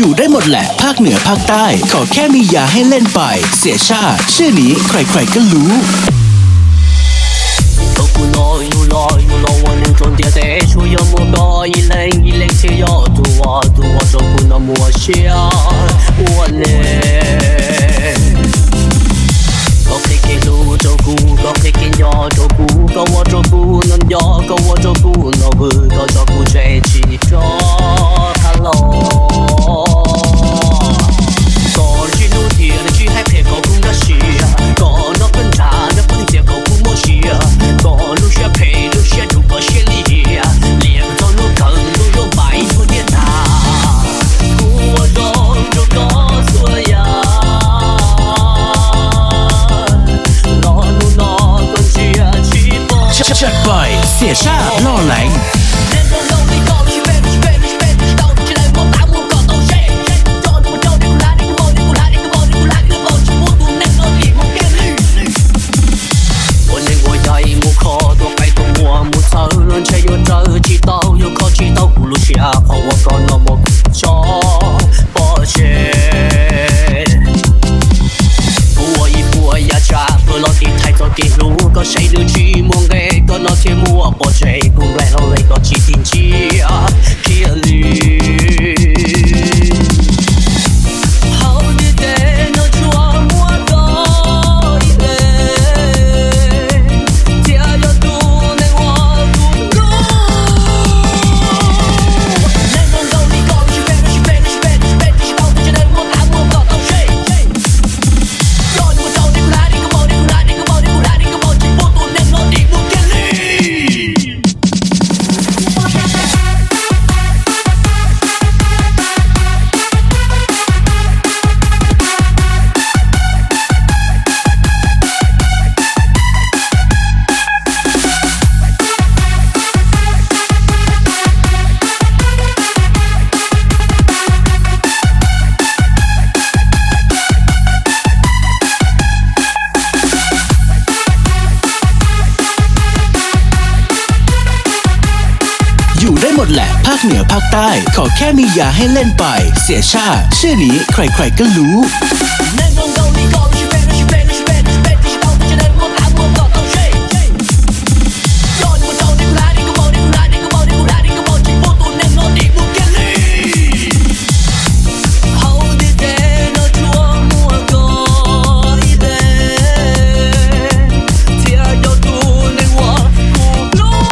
อยู่ได้หมดแหละ ภาคเหนือภาคใต้ ขอแค่มียาให้เล่นไป เสียชาติ ชื่อนี้ใครๆก็รู้ Thaum kuv hnov yus los yus los ua neeg rau ntiaj teb, tsuas yog muaj koj ib leeg ib leeg thiaj yog tus uas, tus uas rau kuv no muaj siab ua neeg. Koj qhia kev hlub rau kuv, koj qhia kev nco rau kuv, koj ua rau kuv no nco, koj ua rau kuv no vwm, koj tso kuv tseg tsis tso qab los. Koj ntsib hnub tiag ntsib haib qhia kom kuv nkag siab, koj noj pheej nrhav noj pheej ntxias kom kuv muaj sia, koj lub siab phem lub siab ruam koj siab lim hiam, liam txog hnub kawg ntuj yuav npais ib tug niam ntag. Kuv ua zoo rau koj txhua yam, los hnub no koj ntsia tsis pom. Challenge by เสียชาติ หล่อแหลม Ua neeg ua yaig mus kho tua qaib tua muag mus txhawv los ntshe yuav raws tsis tau, yuav kho tsis tau kuv lub siab, qhov uas koj no muab kuv tso pov tseg. Kuv ua ib puas yav tshav pw los tiv thaiv txoj kev hlub, koj saib nws tsis muaj nqe, koj no thiaj muab pov tseg, kuv nplaig hlo li koj tsis tig ntsia kiag li. Hauv ntiaj teb no tsuas muaj koj ib leeg thiaj yog tus neeg uas kuv hlub. Neeg zoo nkaus li koj tsis peb, tsis peb, tsis peb, tsis peb, tsis tau, tsis tau muaj tav muaj koj tau seb. Koj mus rau neeg kuv hlab, neeg kuv npau, neeg kuv hlab, neeg kuv npau, neeg kuv hlab, neeg kuv npau, tsis pub tus neeg no dim mus kiag li.อยู่ได้หมดแหละ ภาคเหนือภาคใต้ ขอแค่มียาให้เล่นไป เสียชาติ ชื่อนี้ใครๆก็รู้ Neeg zoo nkaus li koj tsis peb, tsis peb, tsis peb, tsis peb, tsis tau, tsis tau muaj tav muaj koj tau seb. Koj mus rau neeg kuv hlab, neeg kuv npau, neeg kuv hlab, neeg kuv npau, neeg kuv hlab, neeg kuv npau, tsis pub tus neeg no dim mus kiag li. Hauv ntiaj teb no tsuas muaj koj ib leeg thiaj yog tus neeg uas kuv hlub.